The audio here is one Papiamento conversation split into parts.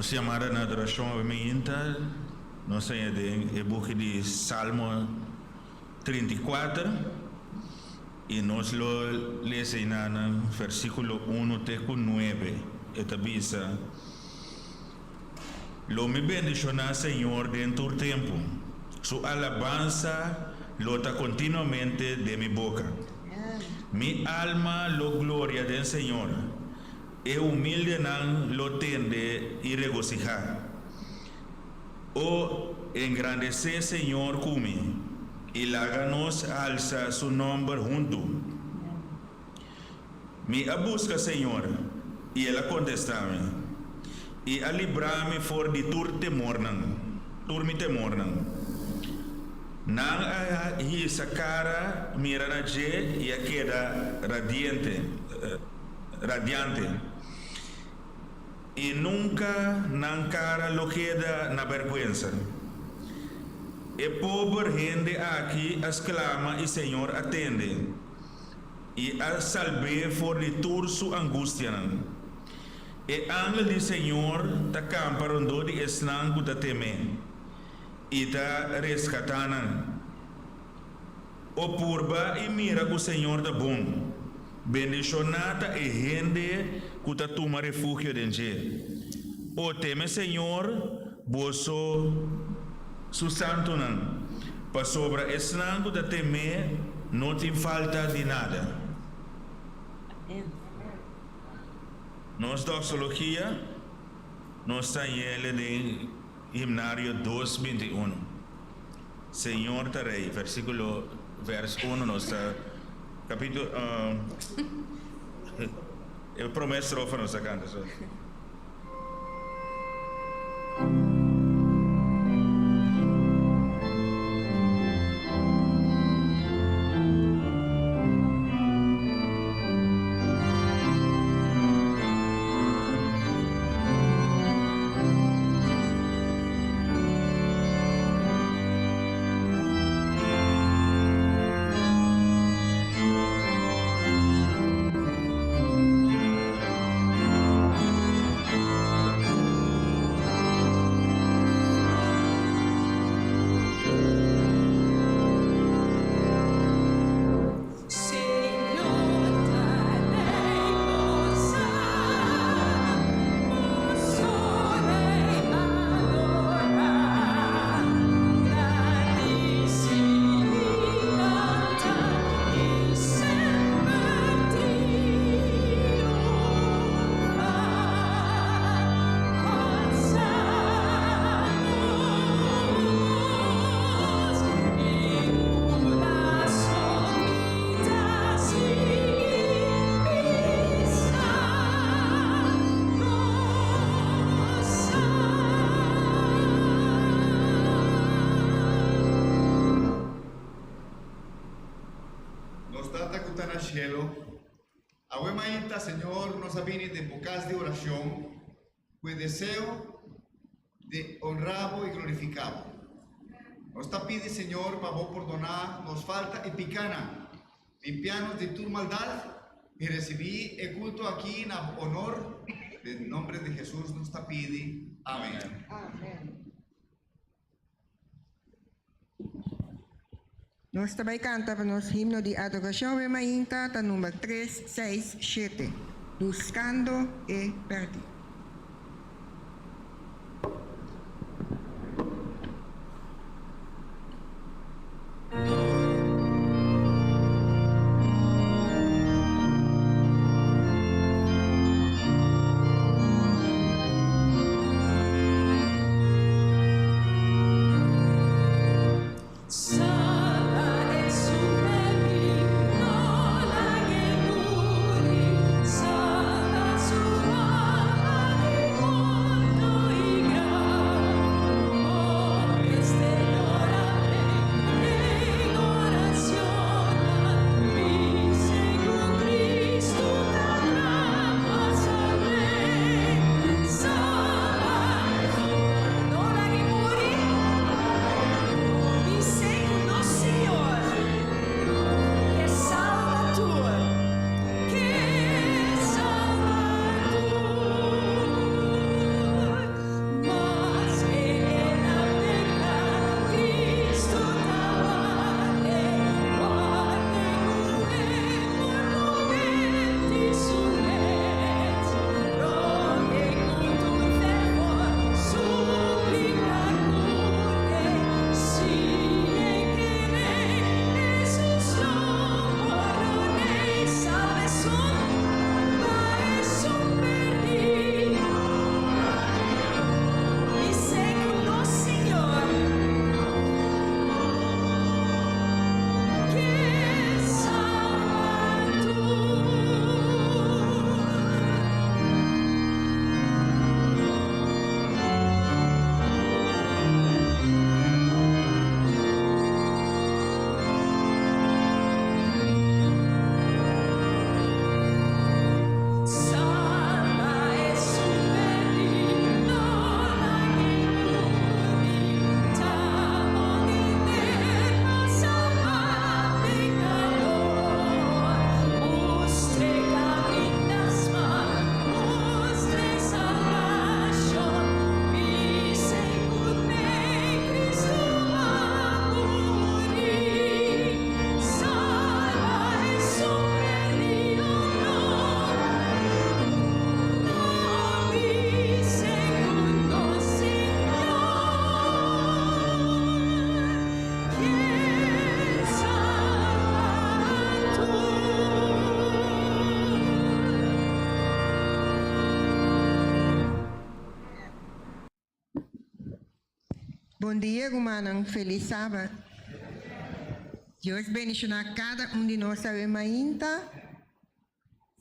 Nos yamada na adorashon awe mainta nos a haña den e buki di Salmo 34 i nos lo lesa einanan versíkulo unu te ku nuebe. E ta bisa, Lo mi bendishoná Señor den tur tempu, Su alabansa lo ta kontinuamente den mi boka. Mi alma lo gloria den Señor. E humildenan lo tende i regosihá. O engrandesé Señor ku mi, i laga nos alsa su nòmber huntu. Mi a buska Señor, i el a kontestá mi, i a librá mi for di tur temornan, tur mi temornan. Nan a hisa kara mira na dje i a keda radiente. Radiante, i nunka nan kara lo keda na bèrgwensa. E pober hende aki a sklama i Señor a tende, i a salb'é for di tur su angustianan. E angel di Señor ta kampa rondó di esnan ku ta tem'é, i ta reskatá nan. O purba i mira ku Señor ta bon. Bendishoná ta e hende ku ta tuma refugio den dje. O teme Señor, boso Su santunan, pasobra esnan ku ta tem'é no tin falta di nada. Nos doxologia nos ta yele den Himnario dos 21. Señor ta Rey, versículo vers uno nos ta capítulo e prome strofa nos ta canta so. Señor ta Rey goza, boso Rey adora, gradici y canta y semper triunfa. Alza nos y curason mi ta sigui bisa, Goza. Nos Tata cu ta na cielo, awe mainta, Señor, nos a bini den bo cas di oracion cu e deseo di honra bo i glorifiká bo. Nos ta pidi, Señor, pa bo pordoná nos falta i pikánan, limpiá nos di tur maldat i risibí e kulto akí na bo honor. Den nombre di Hesus nos ta pidi. Amén. Nos ta bai kanta pa nos himno di adorashon awe mainta ta number tres, seis, shete, Buskando e Pèrdí. Salba esun perdí, no lag'é muri, salba su alma. Bon dia, rumannan. Felis sabat. Dios bendishoná kada un di nos awe mainta.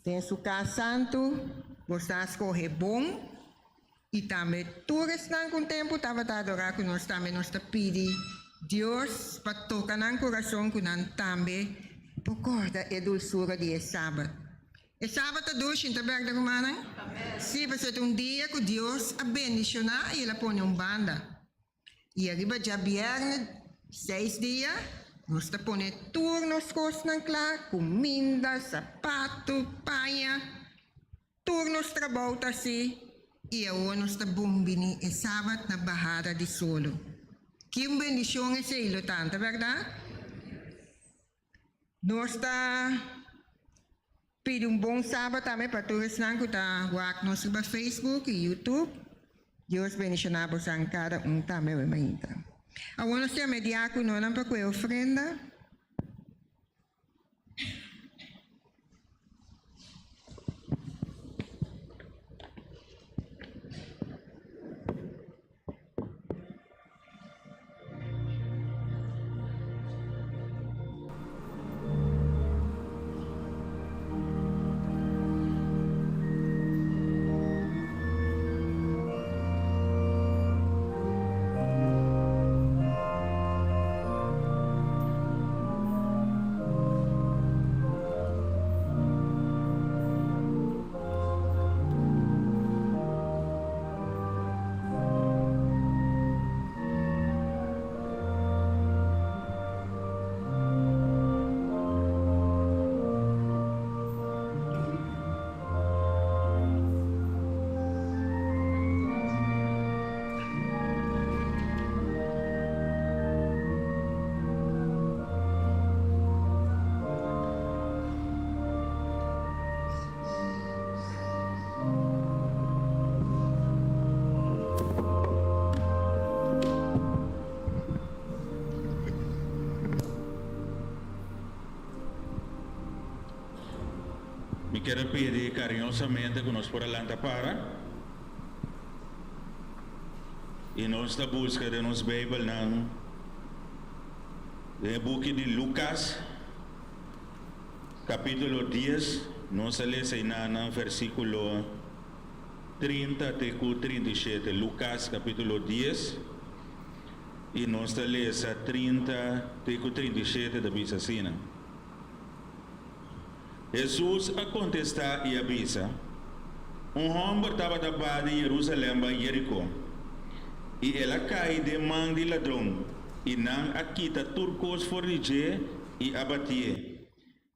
Den su kas santu, boso a skohe bon i tambe tur esnan ku un tempu tabata adorá ku nos tambe nos ta pidi Dios pa toka nan kurason ku nan tambe por kòrda e dulsura di e sabat. E sabat ta dushi, no ta bèrda rumannan? Sí, pasobra ta un dia ku Dios a bendishoná i el a pone un banda. I ariba djabièrnè, seis dia, nos ta pone tur nos kosnan kla, kuminda, sapatu, paña, tur nos trabou ta hasi, i awor nos ta bon bini e sabat na bahada di solo. Ki un bendishon esei lo ta, no ta bèrdat? Nos ta pidi un bon sabat tambe pa tur esnan ku ta wak nos riba Facebook i YouTube. Dios bendishoná bosan kada un tambe awe mainta. Awor nos tin a diákononan pa ku e ofrenda. Mi kier a pidi cariñosamente cu nos por a lanta para y nos ta busca den nos Bijbelnan den e buki di Lucas. Capítulo dies, nos a lesa einanan versículo 30 te cu 37. Lucas capítulo dies, y nos ta lesa 30 te cu 37 ta bisa asina, Jesús a contestá y a bisa, Un homber tabata ba di Jerusalem bai Jericó, y el a cai den man di ladron, y nan a kita tur cos for di dje i a batié,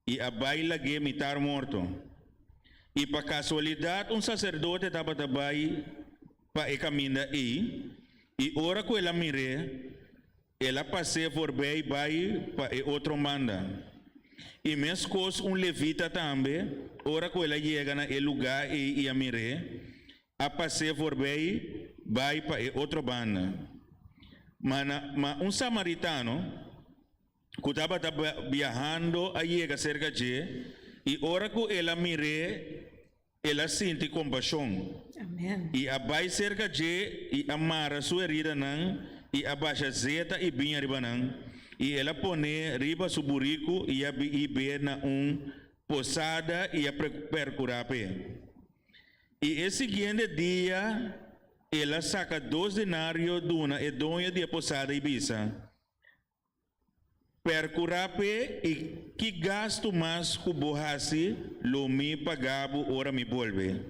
i a bai lag'é mitar morto. I pa kasualidat un saserdote tabata bai pa e kaminda ei, i ora ku el a mir'é, el a pas'é forbei bai pa e otro banda. I meskos un levita tambe, ora ku el a yega na e lugá ei i a mir'é, a pas'é forbei bai pa e otro banda. Ma na, ma un samaritano, ku tabata biahando a yega serka dje, i ora ku el a mir'é, el a sinti kompashon. I a bai serka dje i a mara su heridanan i a basha zeta i biña riba nan, i el a pon'é riba su buriku i a hib'é na un posada i a perkurá p'e. I e siguiente dia el a saka dos denario duna e doño di e posada i bisa, Percurá p'e i ki gastu mas ku bo hasi lo mi pagá bo ora mi bolbe.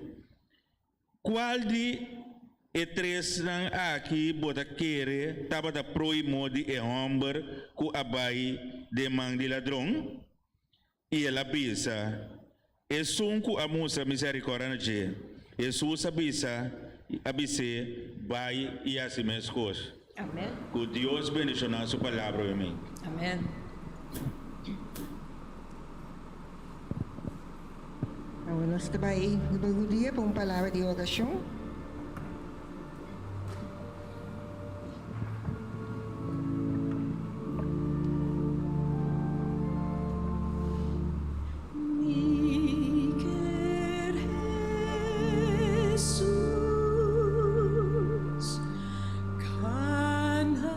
Kual di e tresnan aki bo ta kere tabata proimo di e hòmber ku a bai den man di ladron? I el a bisa, Esun ku a mustra miserikòrdia na dje. Hesus a bisa, a bis'é, Bai i hasi meskos. Amen. Ku Dios bendishoná su palabra oe mi. Amen. Awor nos ta bai riba rudia pa un palabra di orashon. Mi ker Hesus kana.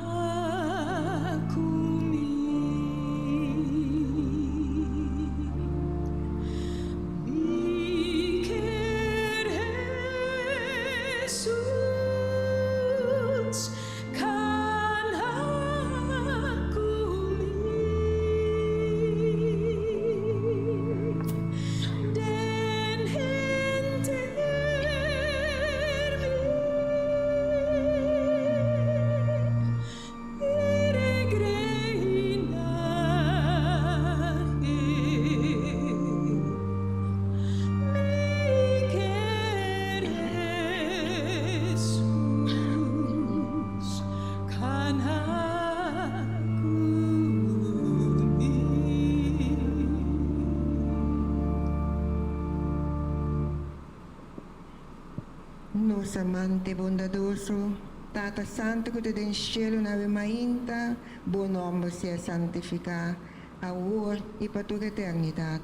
Nos amante bondadoso, Tata Santu ku ta den shelu na awe mainta, Bo nòmber sea santifiká, awor i pa tur eternidat.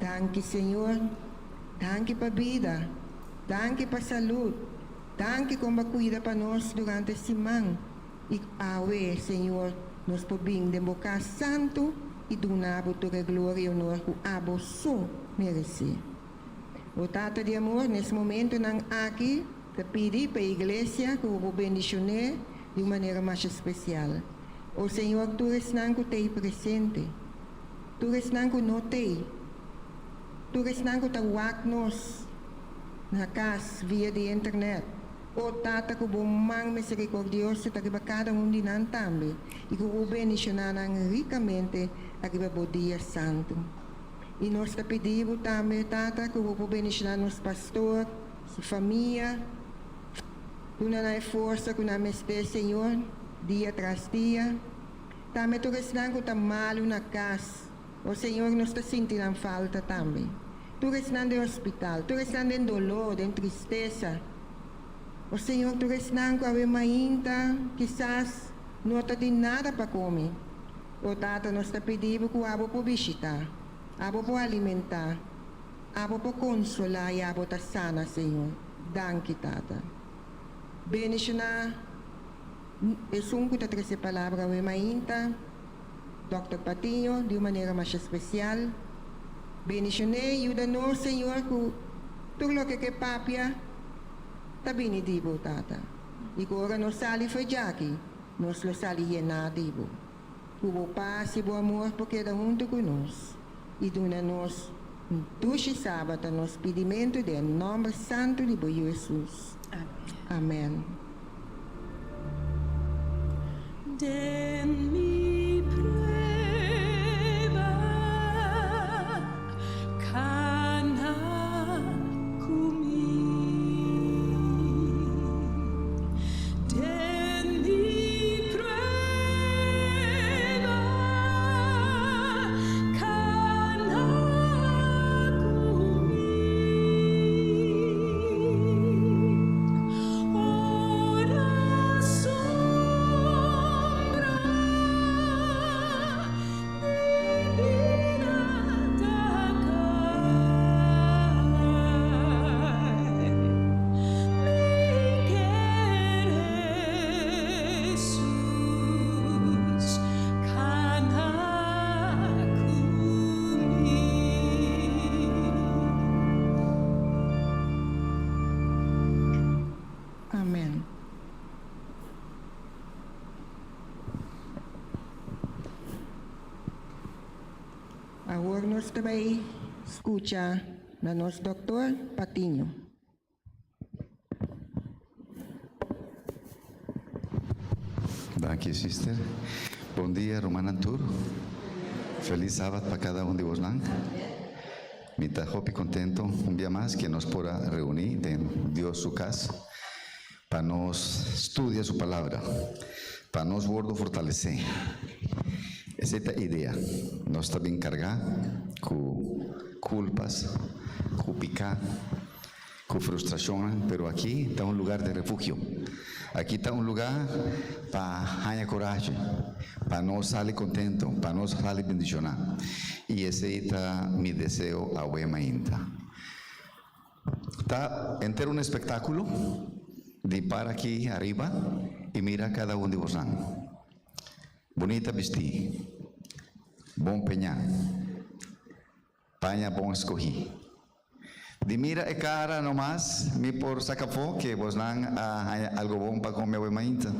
Danki Señor, danki pa bida, danki pa salud, danki kon Bo a kuida pa nos durante siman i awe Señor nos por bin den Bo kas santu i duna Bo tur e gloria i honor ku Abo so meresé. O Tata di amor, nes momentonan aki ta pidi pa e iglesia ku Bo bendishon'é di un manera masha spesial. O Señor, tur esnan ku t'ei presente, tur esnan ku no t'ei, tur esnan ku ta wak nos na kas via di internet, o Tata, ku Bo man miserikordioso ta riba kada un di nan tambe i ku Bo bendishoná nan rikamente ariba Bo dia santu. I nos ta pidi Bo tambe, Tata, ku Bo por bendishoná nos pastor, su famia, duna nan e forsa ku nan mester, Señor, dia tras dia. Tambe tur esnan ku ta malu na kas, o Señor, nos ta sinti nan falta tambe. Tur esnan den hospital, tur esnan den doló, den tristesa, o Señor, tur esnan ku awe mainta kisas no ta tin nada pa kome. O Tata, nos ta pidi Bo ku Abo por bishitá, Abo por alimentá, Abo por konsolá i Abo ta sana, Señor. Danki, Tata. Bendishoná esun ku ta trese palabra awe mainta, Dòkter Patiño, di un manera masha spesial. Bendishon'é i yuda nos, Señor, ku tur loke ke papia ta bini di Bo, Tata. I ku ora nos sali for djaki, Nos lo sali yená di bo. Ku bo pas i bo amor por keda huntu ku nos i duna nos un dushi Sabat ta nos pidimentu den nòmber santu di bo Yu Hesus. Amèn. Den mi prueba kana ku mi. Den mi prueba kana ku mi. Ora sombra divina ta kai, mi ker Jesus kana ku mi. Amen. Awor nos ta bai skucha na nos Dòktor Patiño. Danki sister. Bon dia rumannan tur. Felis sabat pa kada un di bosnan. Mi ta hopi kontento un bia mas ke nos por a reuní den Dios su kas. Pa nos studia su palabra, pa nos wordo fortalesé. Esei ta idea. Nos ta bin kargá ku kulpas, ku piká, ku frustrashonnan, pero aki ta un lugar de refugio. Aki ta un lugá pa haña kurashi, pa nos sali kontento, pa nos sali bendishoná. I esei ta mi deseo awe mainta. Ta henter un espektákulo di para aki ariba i mira kada un di bosnan. Bunita bistí, bon peñá, paña bon skohí. Di mira e kara nomas mi por saka afó ke bosnan a haña algu bon pa kome awe mainta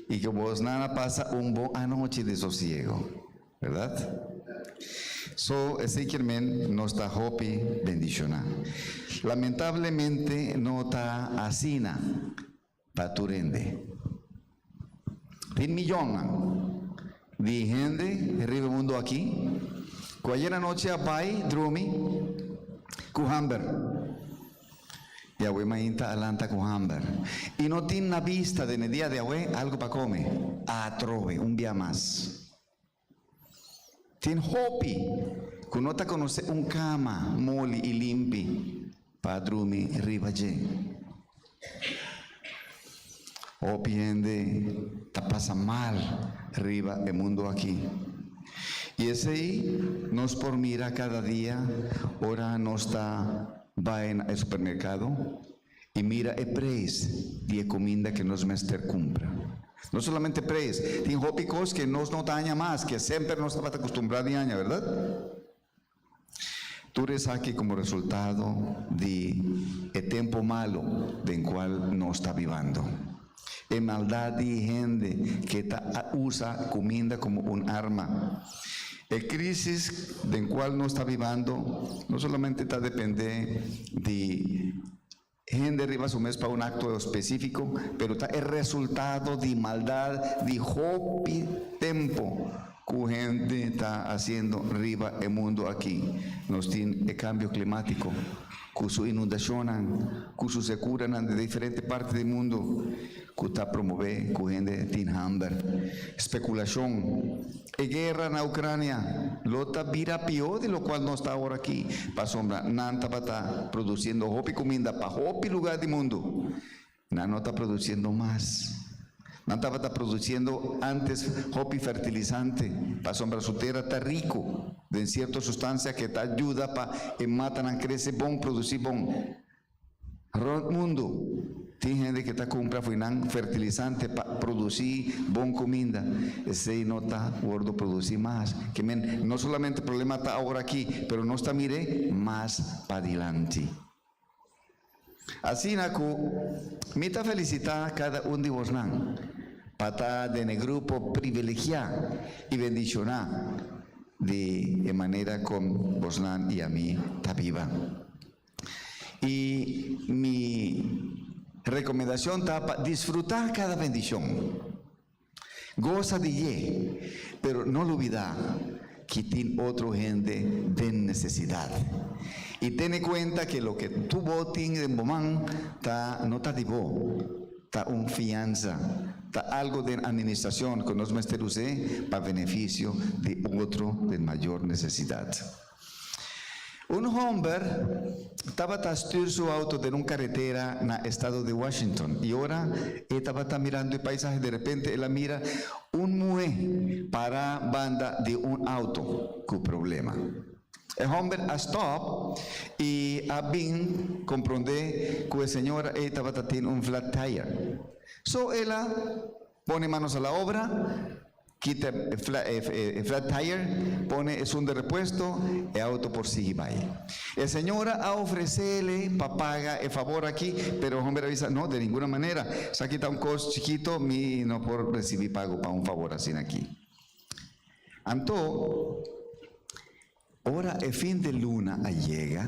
i ke bosnan a pasa un bon anochi di sosiego. Berdad? So, esey kier men nos ta hopi bendiciona. Lamentablemente no ta asina pa tur hende. Tin millonnan di hende riba e mundo aki cu ayer anochi a bay drumi cu hamber. I awe mainta a lanta ku hamber i no tin na bista den e dia di awe algu pa kome. Atrobe un bia mas. Tin hopi ku no ta konosé un kama moli i limpi. Pa drumi riba dje. Hopi hende ta pasa mal riba e mundo aki. I esei nos por mira kada dia ora nos ta bai na e supermerkado i mira e preis di e kuminda ke nos mester kumpra. No solamente preis, tin hopi kos ke nos no ta haña mas, ke semper nos tabata kustumbrá di haña, bèrdat? Tur esaki komo resultado di e tempu malu den kual nos ta bibando. E maldat di hende ke ta usa kuminda komo un arma. E krísis den kual nos ta bibando no solamente ta dependé di hende riba su mes pa un akto spesífiko, pero ta e resultado di maldat di hopi tempu ku hende ta hasiendo riba e mundu aki. Nos tin e kambio klimátiko ku su inundashonnan, ku su sekuranan di diferente parti di mundu ku ta promové ku hende tin hamber. Spekulashon. E guera na Ucrania lo ta bira pió di locual nos ta awor aki, pasobra nan tabata produciendo hopi cuminda pa hopi lugar di mundo. Nan no ta produciendo mas. Nan tabata produciendo antes hopi fertilizante, pasobra su tera ta rico den cierto sustancia que ta yuda pa e matanan crece bon, produci bon. Rònt mundu tin hende ke ta kumpra fo'i nan fertilisante pa produsí bon kuminda. Esei no ta wòrdu produsí mas. Ke men, no solamente problema ta awor aki, pero nos ta mir'é mas padilanti. Asina ku mi ta felisitá kada un di bosnan pa ta den e grupo privilegiá i bendishoná di e manera kon bosnan i ami ta biba. I mi rekomendashon ta pa disfrutá kada bendishon. Gosa di dje, pero no lubidá ki tin otro hende den nesesidat. I tene kuenta ke loke tu bo tin den bo man ta no ta di bo, ta un fiansa, ta algu den administrashon ku nos mester us'é pa benefisio di otro den mayor nesesidat. Un homber tabata stuur su auto den un caretera na estado di Washington y ora e tabata mirando e paisahe de repente el a mira un muhe para banda di un auto cu problema. E homber a stop y a bin compronde cu e señora ey tabata tin un flat tire. So el a pone manos a la obra. Kita e flat tire, pone esun de repuesto, e auto por sigui bai. E señora a ofrecele pa paga e fabor aki, pero e homber a bisa, No, de ninguna manera. Esaki ta un cos chikito, mi no por ricibi pago pa un fabor asina aki. Anto, ora e fin di luna a yega,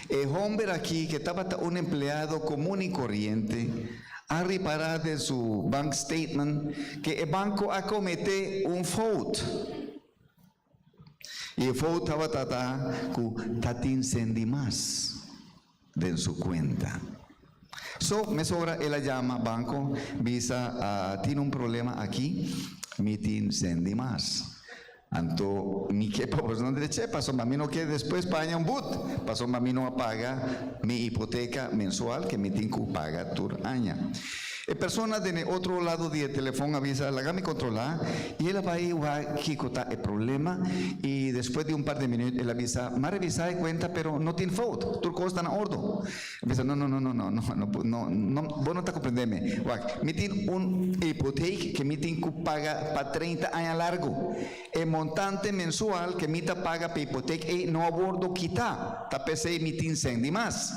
e homber aki ke tabata un empleado komun i koriente a ripará den su bank statement ke e banko a kometé un fout. I e fout tabata ta ku ta tin sen di mas den su kuenta. So, mesora el a yama banko bisa, Tin un problema aki, mi tin sen di mas. Anto mi ke pa bosnan dreche, pasobra mi no ke despues paña un but, pasobra mi no a paga mi hipoteka mensual ke mi tin ku paga tur aña. E persona den e otro lado di e telefon a bisa, Laga mi kontrolá, i el a bai wak kiko ta e problema, i despues di un par di minüt el a bisa, M'a revisá e kuenta pero no tin fout, tur kos ta na ordo. El bisa, No, no, no, no, no, no, no, no, bo no ta komprendé mi. Wak, mi tin un hipotek ke mi tin ku paga pa treinta aña largu. E montante mensual ke mi ta paga pa e hipotek ei no a wordo kitá, ta p'esei mi tin sèn di mas.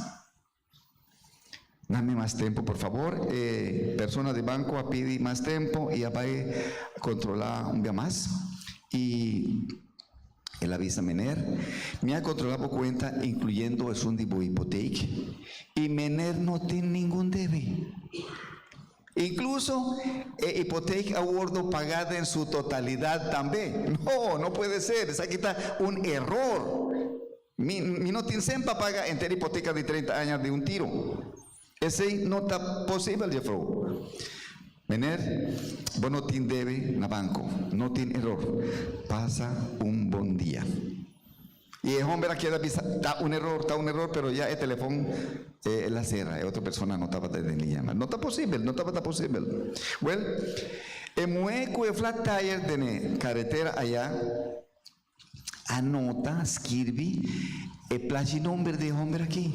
Dame mas tempu, por fabor. E persona di banko a pidi mas tempu i a bai kontrolá un bia mas. I el a bisa, Mener, mi a kontrolá bo kuenta, inkluyendo esun di bo hipotek, i mener no tin ningun debe. Inkluso e hipotek a wordo pagá den su totalidat tambe. No, no puede ser, esaki ta un eror. Mi mi no tin sen pa paga enter hipoteka di treinta aña di un tiro. Esei no ta posibel, jefrou. Meneer, bo no tin debe na banko. No tin eror. Pasa un bon dia. I e hòmber a keda bisa, Ta un eror, ta un eror, pero ya e telefòn el a sera, e otro persona no tabata den liña mas. No ta posibel, no tabata posibel. Wèl, e muhé ku e flat tire den e karetera ayá a nota, skirbi e plachi nomber di e hòmber akí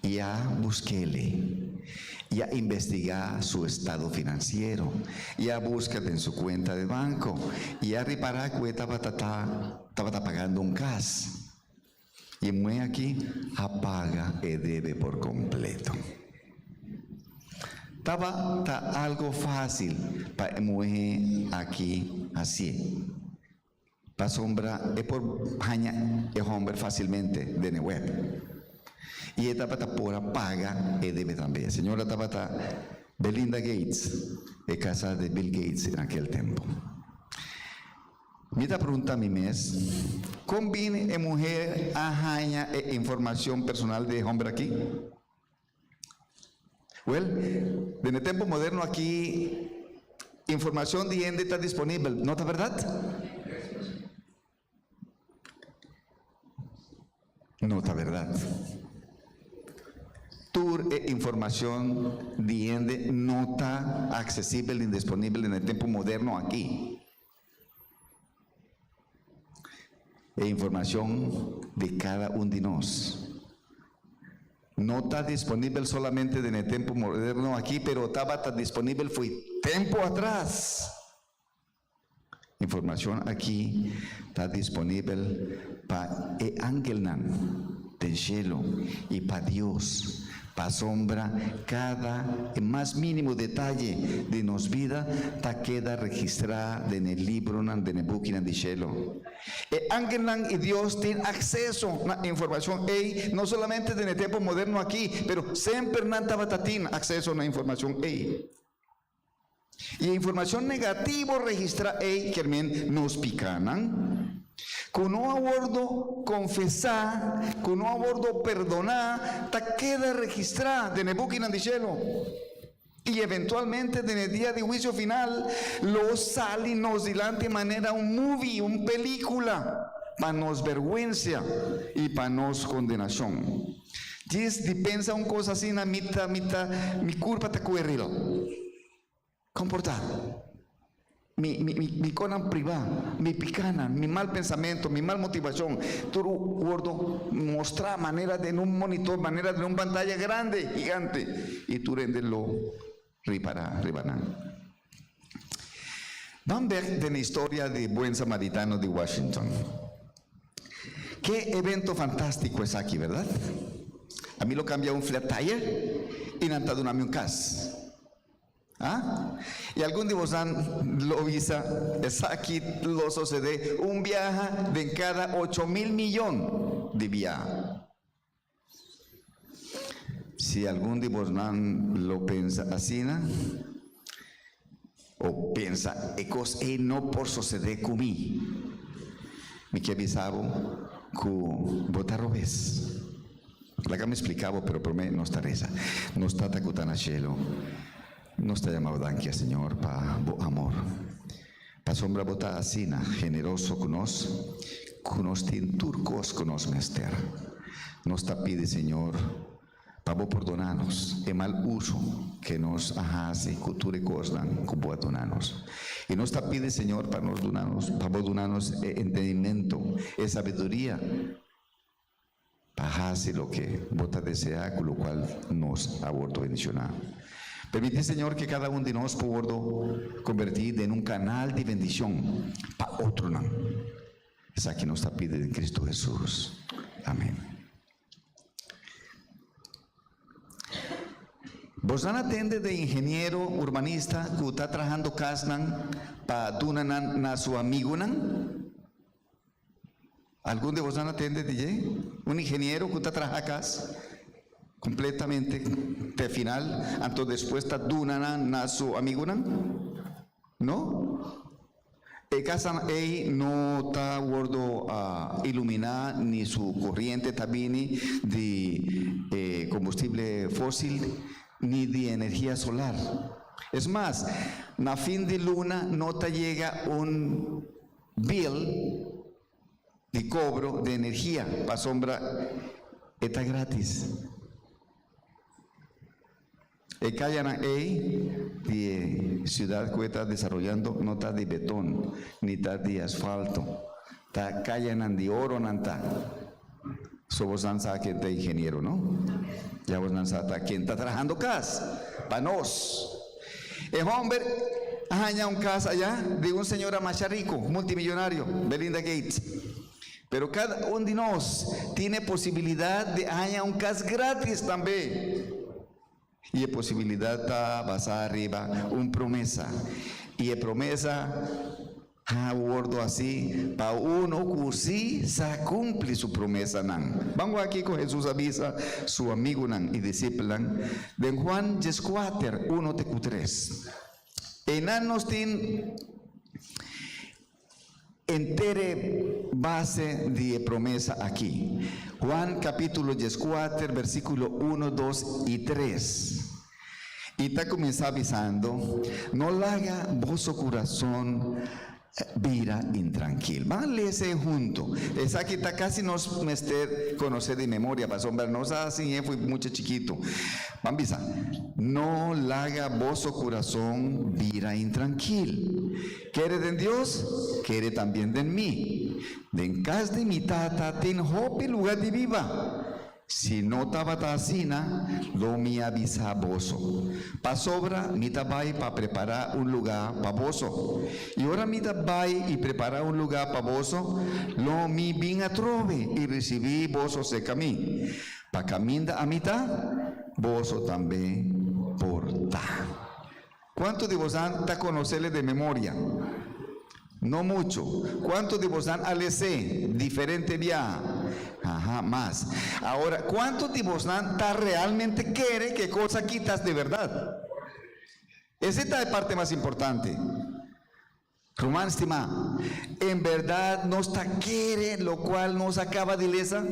i a busk'é. I a investigá su estado finansiero, i a buska den su kuenta di banko, i a ripará ku e tabata ta tabata pagando un kas. I e muhé aki a paga e debe por kompleto. Tabata algo fásil pa e muhé aki hasié, pasobra e por haña e hòmber fásilmente den e web. I e tabata por a paga e debe tambe. E señora tabata Belinda Gates, e kasá di Bill Gates en akel tempu. Mi ta pregunta mi mes, Kon bini e muher a haña e informacion personal di e homber aki? Wel, den e tempo moderno aki informacion di hende ta disponibel, no ta berdad? No ta berdad. Tur e informacion di hende no ta accesibel ni disponibel den e tempo moderno aki. E informacion di cada un di nos no ta disponibel solamente den e tempo moderno aki, pero tabata disponibel fo'i tempo atras. Informacion aki ta disponibel pa e angelnan den shelo i pa Dios, pasobra kada e mas mínimo detaye di nos bida ta keda registrá den e libronan, den e bukinan di shelo. E angelnan i Dios tin akseso na informashon ei, no solamente den e tempu moderno akí, pero semper nan tabata tin akseso na informashon ei. I e informashon negativo registrá ei kier men nos pikánan ku no a wòrdu konfesá, ku no a wòrdu perdoná, ta keda registrá den e bukinan di shelu. I eventualmente den e dia di huisio final lo sali nos dilanti manera un movie, un pelíkula, pa nos bèrgwensia i pa nos kondenashon. Djis di pensa un kos asina mi ta mi ta mi kurpa ta kueril. Komportá. Mi mi mi mi konan privá, mi pikanan, mi mal pensamentu, mi mal motivashon, tur wordo mostrá manera den un monitor, manera den un pantaya grande, gigante, i tur hende lo ripará riba nan. Ban bek den e historia di Buen Samaritano di Washington. Ke evento fantástiko esaki, bèrdat? Ami lo kambia un flat tire i nan ta duna mi un kas. Ah? I algun di bosan lo bisa, Esaki lo sosodé un biaha den kada 8000 miyon di biaha. Si algun di bosnan lo pensa asina, o pensa, E kos ei no por sosodé ku mi, mi ke bisa bo ku bo ta robes. Laga mi splika bo, pero promé nos ta resa. Nos Tata ku ta na shelu, nos ta yama bo danki, Señor, pa bo amor. Pasobra bo ta asina generoso ku nos, ku nos tin tur kos ku nos mester. Nos ta pidi, Señor, pa bo pordoná nos e mal uso ke nos a hasi ku tur e kosnan ku bo a duna nos. I nos ta pidi, Señor, pa nos duna nos, pa bo duna nos e entendimentu, e sabiduria, pa hasi loke bo ta deseá ku lokual nos a wordo bendishoná. Permití, Señor, ke kada un di nos por wordo kombertí den un kanal di bendishon pa otronan. Esaki nos ta pidi den Kristu Hesus. Amèn. Bosnan a tende de ingeniero urbanista ku ta trahando kasnan pa duna nan na su amigunan? Algun di boso a tende di dje? Un ingeniero ku ta traha kas kompletamente te final, anto despues ta duna nan na su amigunan? No. E kasnan ei no ta wòrdu iluminá ni su koriente ta bini di e kombustible fósil ni di energia solar. Es mas, na fin di luna no ta yega un bill. Di cobro di energia, pasobra e ta gratis. E cayanan ey di e ciudad cu e ta desaroyando no ta di beton, ni ta di asfalto. Ta cayanan di oro nan ta. So bosnan sa ken ta ingeniero, no? Ya bosnan sa ta ken ta trahando cas pa nos. E homber a haña un cas allá di un señora masha rico, multimillonario, Belinda Gates. Pero cada un di nos tin e posibilidad di haña un cas gratis tambe. Y e posibilidad ta basá riba un promesa. Y e promesa a wordo hací pa uno cu sí sa cumpli su promesanan. Ban wak kico Jesús a bisa su amigunan y discipelnan den Juan dieskuater, uno te cu tres. Einan nos tin Enter e base di e promesa aki. Juan capítulo dieskuater versículo uno, dos i tres. I ta kuminsá bisando, No laga boso kurason bira intrankil. Ban lesa e hunto. Esaki ta kasi nos mester konosé di memoria, pasobra nos a siñ'é fo'i mucha chikitu. Ban bisa, No laga boso kurason bira intrankil. Kere den Dios, kere tambien den mi. Den kas di mi Tata tin hopi luga di biba. Si no tabata asina, lo mi a bisa boso. Pasobra mi ta bai pa prepará un lugá pa boso. I ora mi ta bai i prepará un lugá pa boso, lo mi bin atrobe i risibí boso serka mi. Pa kaminda ami ta, boso tambe por ta. Cuanto di bosan ta conocele de memoria? No mucho. Cuanto di bosan a les'é diferente biaha? Aha, mas. Ahora, cuanto di bosnan ta realmente kere cu e cos aki ta de berdad? Esei ta e parte mas importante. Ruman stimá, en berdad nos ta kere locual nos a caba di lesa?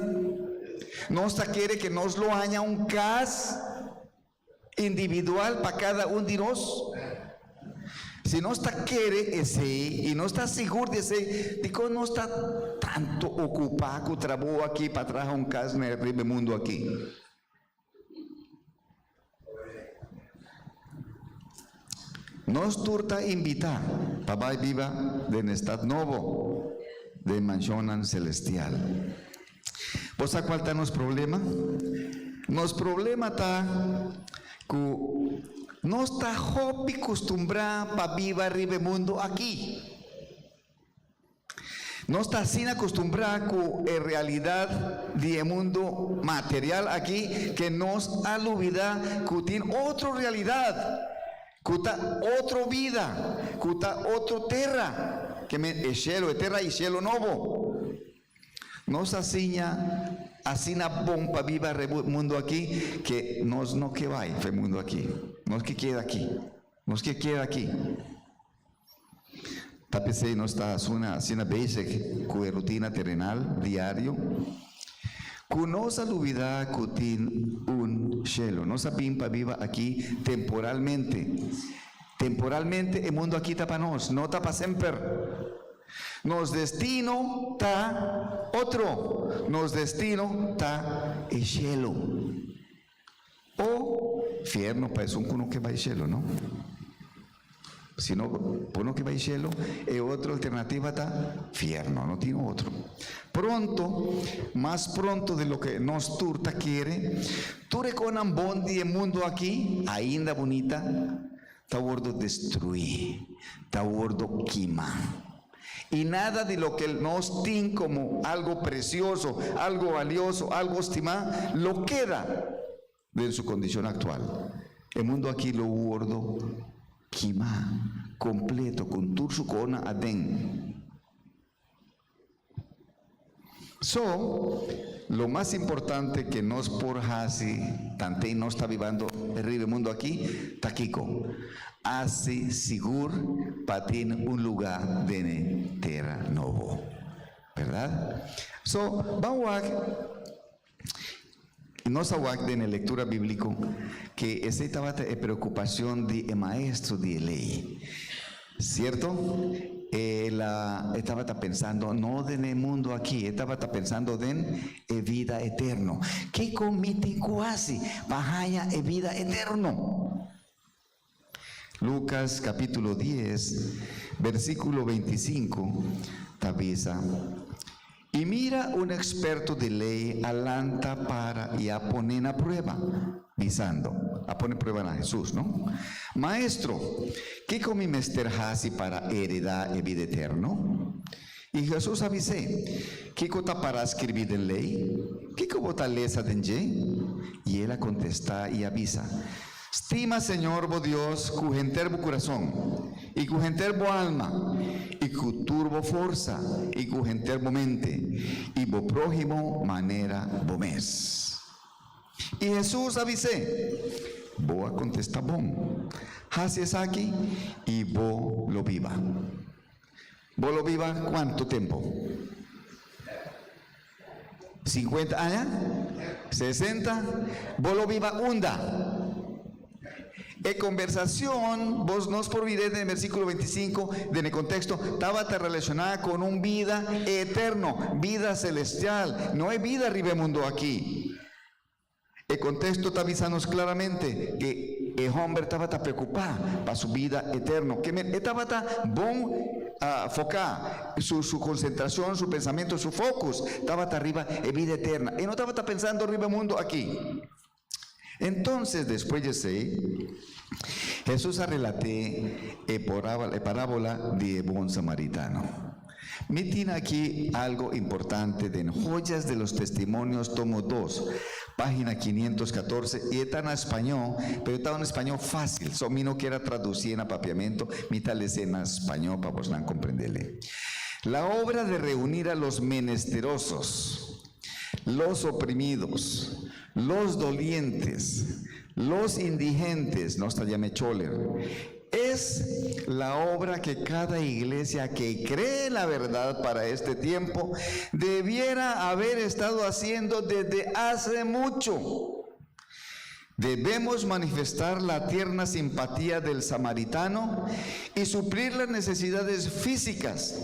Nos ta kere cu nos lo haña un cas individual pa cada un di nos? Si nos ta kere esey y nos ta sigur di esey, dicon nos ta tanto ocupa cu trabou aki pa traha un cas na riba e mundo aki? Nos tur ta invitá pa bai biba den e stat nobo, den manshonnan selestial. Bo sa kual ta nos problema? Nos problema ta ku nos ta hopi kustumbrá pa biba riba e mundu aki. Nos ta asina kustumbrá ku e realidat di e mundu material aki ke nos a lubidá ku tin otro realidat, ku ta otro bida, ku ta otro tera, ke men e shelu, e tera i shelu nobo. Nos a siña asina bon pa biba riba e mundu aki ke nos no ke bai for e mundu aki. Nos ke keda aki. Nos ke keda aki. Ta p'esei nos ta asuna asina bezig ku e rutina terenal diario ku nos a lubidá ku tin un shelu. Nos a bin pa biba aki temporalmente. Temporalmente e mundu aki ta pa nos, no ta pa semper. Nos destino ta otro. Nos destino ta e shelu. O fierno pa esun ku no ke bai shelu, no? Si no, bo no ke bai shelu, e otro alternativa ta fierno, no tin otro. Pronto, mas pronto di loke nos tur ta kere, tur e konan bon di e mundu aki, ainda bunita, ta wordo destruí, ta wordo kima. I nada di loke nos tin komo algo presioso, algo balioso, algo stimá, lo keda den su kondishon aktual. E mundu aki lo wordo kimá kompleto ku tur su kona aden. So, lo mas importante ke nos por hasi tanten nos ta bibando riba e mundu aki ta kiko? Hasi sigur pa tin un lugá den e tera nobo. Berdad? So, ban wak, nos a wak den e lektura bíbliko ke esei tabata e preokupashon di e maestro di e lei. Sierto? El a, e tabata pensando no den e mundo aki, e tabata pensando den e vida eterno. Kiko mi tin ku hasi pa haña e vida eterno? Lucas capítulo 10, versículo 25 ta bisa, I mira un experto di ley a lanta para i a pone na prueba, bisando, a pone prueba na Jesús, no? Maestro, kiko mi mester hasi para heredá e bida eterno? I Jesús a bis'é, Kiko ta pará skirbí den ley? Kiko bo ta lesa den dje? I el a kontestá i a bisa, Stima Señor bo Dios ku henter bo kurason, i ku henter bo alma, i ku tur bo forsa, i ku henter bo mente, i bo próhimo manera bo mes. I Hesus a bis'é, Bo a kontestá bon. Hasi esaki, i bo lo biba. Bo lo biba kuantu tempu? 50 aña? 60? Bo lo biba unda? E conversacion, bos nos por mir'é den e versículo 25, den e contexto, tabata relacioná con un bida eterno, bida celestial, no e bida riba e mundo aki. E contexto ta bisa nos claramente que e homber tabata preocupá pa su bida eterno. Ke men, e tabata bon focá, su, su concentracion, su pensamiento, su focus tabata riba e bida eterna. E no tabata pensando riba e mundo aki. Entonces, despues di esei, Hesus a relat'é e e parábola di e bon samaritano. Mi tin aki algo importante den Joyas de los Testimonios tomo dos, página 514, i e ta na spañó, pero e ta un spañó fácil, so mi no kier a traducié na papiamento, mi ta les'é na spañó pa bosnan comprendele. La obra de reunir a los menesterosos, los oprimidos, los dolientes, los indigentes, nos ta yam'é choler, es la obra que cada iglesia que cree la verdad para este tiempo debiera haber estado haciendo desde hace mucho. Debemos manifestar la tierna simpatía del samaritano y suplir las necesidades físicas,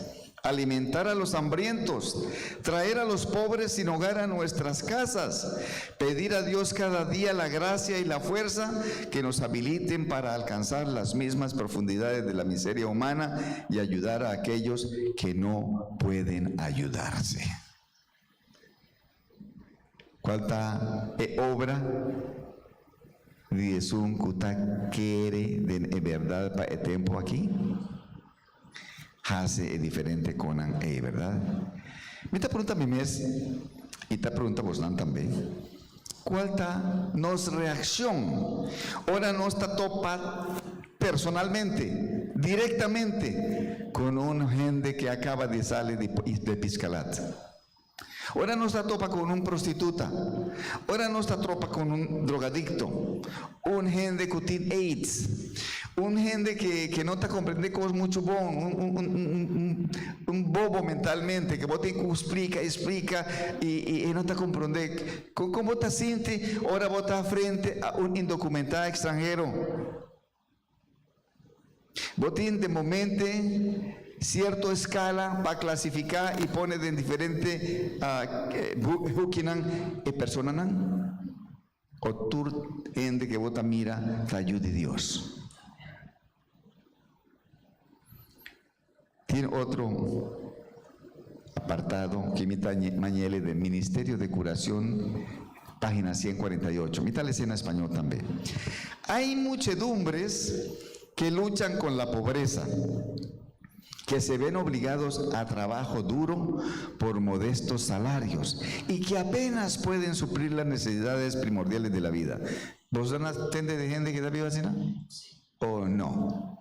alimentar a los hambrientos, traer a los pobres sin hogar a nuestras casas, pedir a Dios cada día la gracia y la fuerza que nos habiliten para alcanzar las mismas profundidades de la miseria humana y ayudar a aquellos que no pueden ayudarse. Cual ta e obra di esun cu ta kere den e berdad pa e tempo aki? Haci e diferente conan ey, berdad? Mi ta pregunta mi mes y ta pregunta bosnan tambe, cual ta nos reaccion ora nos ta topa personalmente, directamente, con un hende que acaba di sali di piscalat? Ora nos ta topa con un prostituta, ora nos ta tropa con un drogadicto, un hende cu tin aids, un hende que que no ta comprende cos mucho bon, un un un un un bobo mentalmente que bo tin cu splica y splica y y e no ta comprende. Con con bo ta sinti ora bo ta frente a un indocumentado extranhero? Bo tin den bo mente cierto escala pa clasifica y pone den diferente hukinan e personanan? O tur hende que bo ta mira ta yu di Dios? Tin otro apartado que mi ta mañele den Ministerio de Curación, página 148. Mi ta lesa na español tambe. Hay muchedumbres que luchan con la pobreza, que se ven obligados a trabajo duro por modestos salarios y que apenas pueden suplir las necesidades primordiales de la vida. Bos a tende di hende que ta biba asina? O no?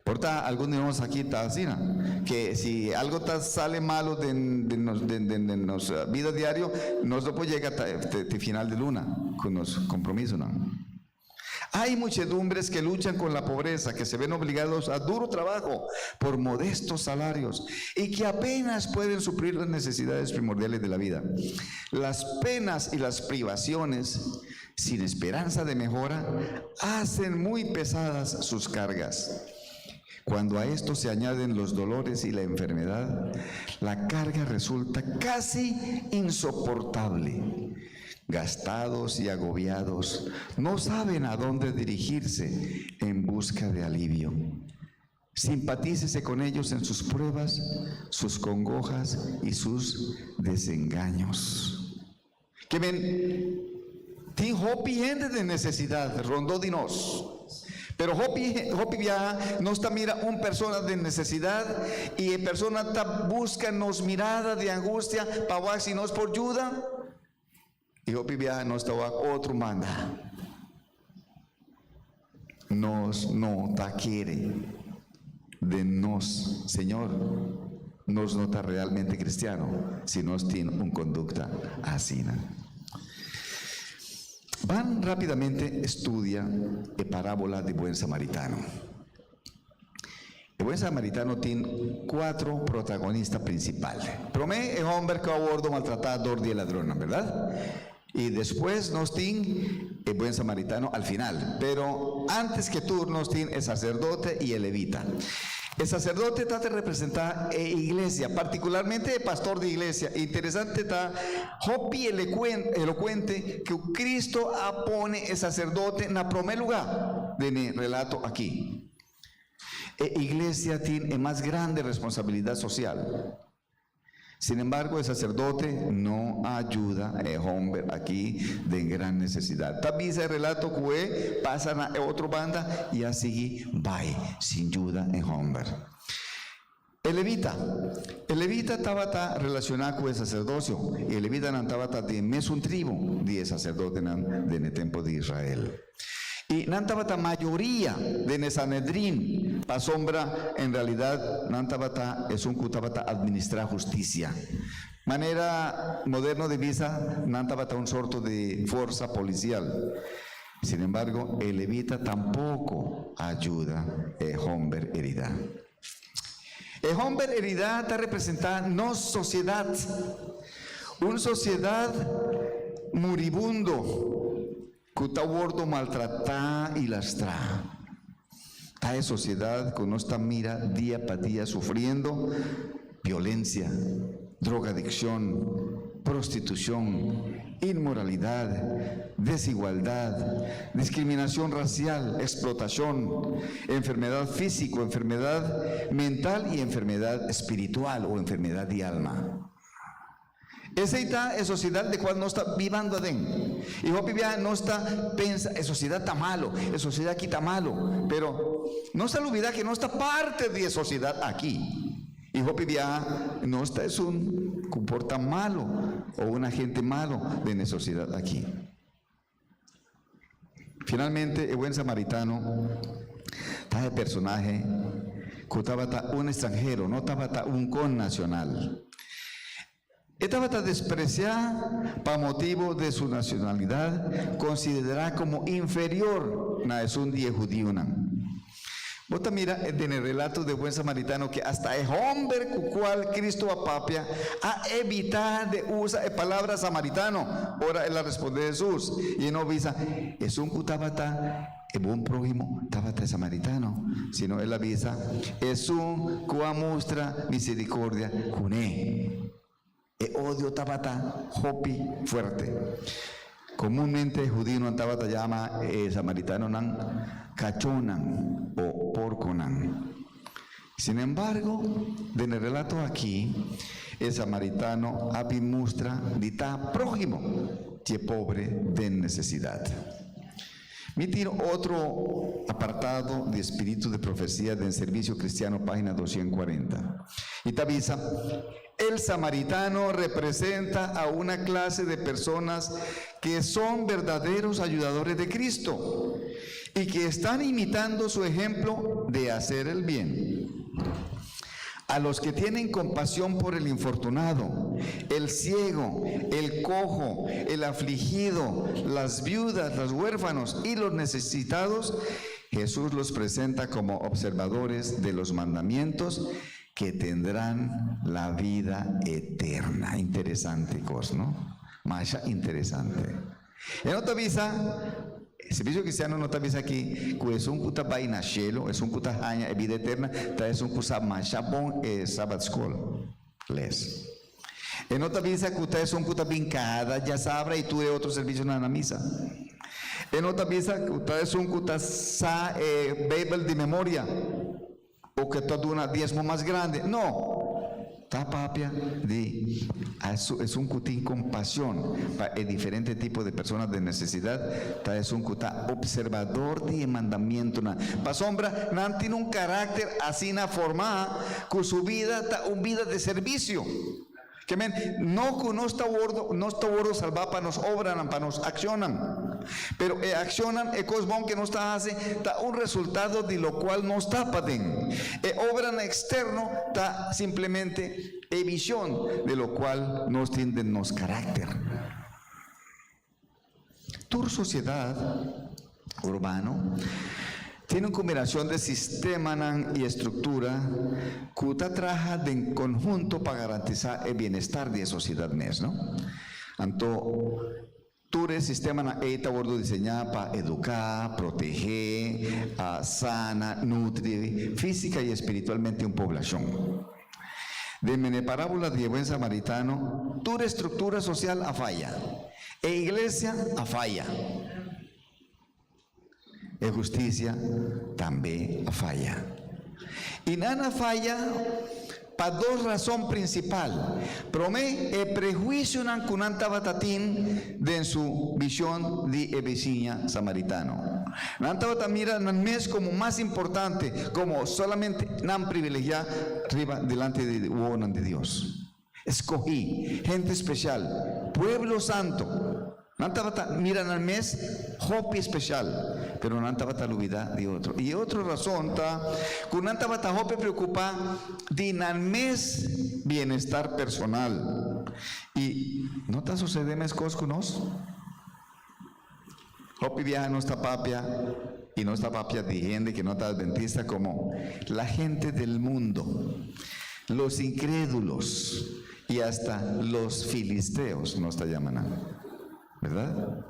Por ta algun di nos aki ta asina, ke si algo ta sali malu den den nos den den den nos bida diario, nos no por yega ta te final di luna ku nos kompromisonan. Hay muchedumbres que luchan con la pobreza, que se ven obligados a duro trabajo por modestos salarios y que apenas pueden suplir las necesidades primordiales de la vida. Las penas y las privaciones sin esperanza de mejora, hacen muy pesadas sus cargas. Cuando a esto se añaden los dolores y la enfermedad, la carga resulta casi insoportable. Gastados y agobiados, no saben a dónde dirigirse en busca de alivio. Simpatícese con ellos en sus pruebas, sus congojas y sus desengaños. Ke men, tin hopi hende den nesesidat, rondó di nos. Pero hopi, hopi biaha nos ta mira un persona den nesesidat i e persona ta buska nos mirada di angustia pa wak si nos por yuda. I hopi biaha nos ta wak otro banda. Nos no ta kere den nos Señor. Nos no ta realmente cristiano si nos tin un conducta asina. Ban rapidamente studia e parabola di buen samaritano. E buen samaritano tin cuatro protagonista principal. Prome e homber cu a wordo maltrata door di e ladronnan, berdad? Y despues nos tin e buen samaritano al final. Pero antes que tur nos tin e sacerdote y e levita. E sacerdote ta ta representa e iglesia, particularmente e pastor di iglesia. Interesante ta hopi elocuente cu Cristo a pone e sacerdote na prome lugar den e relato aki. E iglesia tin e mas grande responsabilidad social. Sin embargo, e sacerdote no a yuda e homber aki den gran necesidad. Ta bisa e relato cu e pasa na e otro banda y a sigui bai sin yuda e homber. E levita. E levita tabata relaciona cu e sacerdocio y e levitanan tabata di e mesun tribu di e sacerdotenan den e tempo di Israel. I nan tabata mayoria den e Sanedrin, pasobra en realidat nan tabata esun ku tabata administrá hustisia. Manera moderno di bisa, nan tabata un sorto di forsa polisial. Sin embargo, e levita tampoko a yuda e hòmber heridá. E hòmber heridá ta representá nos sosiedat, un sosiedat muribundo. Ku ta wordo maltratá i lastrá. Ta e sosiedat ku nos ta mira dia pa dia sufriendo violensia, drogadikshon, prostitushon, inmoralidat, desigualdat, diskriminashon rasial, eksplotashon, enfermedat físiko, enfermedat mental i enfermedat spiritual o enfermedat di alma. Esei ta e sosiedat de kual nos ta bibando aden. I hopi biaha nos ta pensa e sosiedat ta malo, e sosiedat aki ta malo. Pero nos ta lubida ke nos ta parte di e sosiedat aki. I hopi biaha nos ta esun ku por ta malo o un agente malo den e sosiedat aki. Finalmente, e buen samaritano ta e personahe ku tabata un estranhero, no tabata un konnacional. E tabata despresiá pa motibu di su nacionalidad, konsiderá komo inferior na esun di e hudiunan. Bo ta mira den e relato di e buen samaritano ke asta e homber ku kual Cristo a papia a evitá di usa e palabra samaritano ora el a respondé Hesus, i e no bisa, Esun ku tabata e bon próhimo tabata e samaritano, sino el a bisa, Esun ku a mustra miserikordia kuné. E odio tabata hopi fuerte. Komunmente e hudionan tabata yama e samaritanonan kachónan o porkonan. Sin embargo, den e relato aki, e samaritano a bin mustra di ta próhimo dje pobre den nesesidat. Mi tin otro apartado di Espíritu de Profecía den Servicio Cristiano página 240. I ta bisa, El samaritano representa a una clase de personas que son verdaderos ayudadores de Cristo y que están imitando su ejemplo de hacer el bien. A los que tienen compasión por el infortunado, el ciego, el cojo, el afligido, las viudas, los huérfanos y los necesitados, Jesús los presenta como observadores de los mandamientos que tendrán la vida eterna. Interesante cosa, ¿no? Masha interesante. E no ta bisa. Servicio cristiano no ta bisa aki cu esun cu ta bay na cielo, esun cu ta haña e bida eterna, ta esun cu sa masha bon e Sabbat School les. E no ta bisa cu ta esun cu ta bin cada djasabra y tur e otro servicionan na misa. E no ta bisa cu ta esun cu ta sa e Bijbel di memoria o cu ta duna diesmo mas grandi. No! Ta papia di esun cu tin compasion pa e diferente tipo di persona den necesidad, ta esun cu ta observador di e mandamientonan. Pasobra nan tin un caracter asina forma cu su bida ta un bida di servicio. Ke men, no ku nos ta wordo, nos ta wordo salbá pa nos obranan, pa nos akshonnan. Pero e akshonnan, e kos bon ke nos ta hasi, ta un resultado di lokual nos ta paden. E obranan eksterno ta simplemente e vishon de lokual nos tin den nos karakter. Tur sosiedat urbano tin un kombinashon di sistemanan i estruktura ku ta traha den konhunto pa garantisá e bienestar di e sosiedat mes, no? Anto, tur e sistemanan ei ta wòrdu diseñá pa eduká, protehé, sana, nutri físika i espiritualmente un poblashon. Den mene parábola di e buen samaritano, tur e struktura sosial a faya. E iglesia a faya. E hustisia tambe a faya. I nan a faya pa dos rason prinsipal. Promé, e prehuisionan ku nan tabata tin den su bishon di e bisiña samaritano. Nan tabata mira nan mes komo mas importante, komo solamente nan privilegiá riba dilanti di wowonan di Dios. Skohí, hende spesial, pueblo santo. Nan tabata mira nan mes hopi spesial, pero nan tabata lubidá di otro. I e otro rason ta ku nan tabata hopi preokupá di nan mes bienestar personal. I no ta susedé meskos ku nos? Hopi biaha nos ta papia i nos ta papia di hende ke no ta adventista komo la gente del mundo, los incrédulos i asta los filisteos nos ta yama nan. Berdad?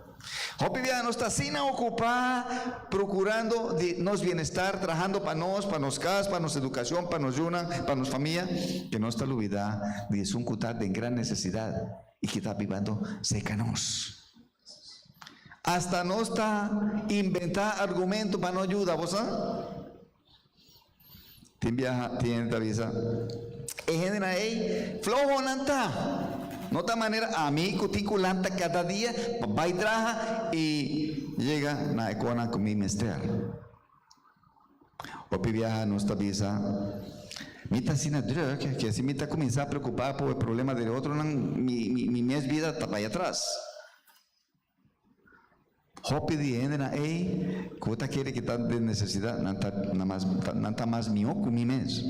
Hopi biaha nos ta asina okupá prokurando di nos bienestar, trahando pa nos, pa nos kas, pa nos edukashon, pa nos yunan, pa nos famia, ke nos ta lubidá di esun ku ta den gran nesesidat i ke ta bibando serka nos. Hasta nos ta inventá argumento pa no yuda, bo sa? Tin biaha tin hende ta bisa, E hendenan ei flohonan ta. No ta manera ami ku tin ku lanta kada dia pa bai traha i yega na e konan ku mi mester. Hopi biaha nos ta bisa, Mi ta asina druk ke si mi ta kuminsá preokupá por e problema di e otronan, mi mes bida ta bai atras. Hopi di e hendenan ei ku bo ta kere ke ta den nesesidat, nan ta nan ta mas mihó ku mi mes.